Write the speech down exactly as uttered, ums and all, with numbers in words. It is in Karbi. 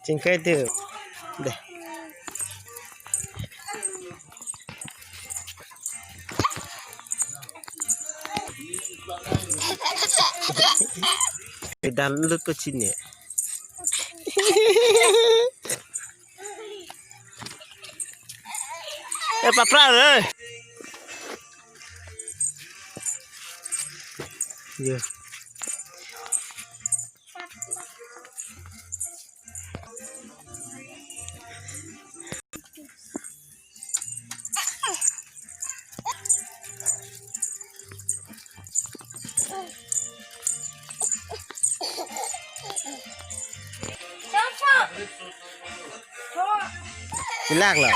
Chingkai de. De. Kedam lut ko chini. Eh, papra, eh. Ya. Ilak lo.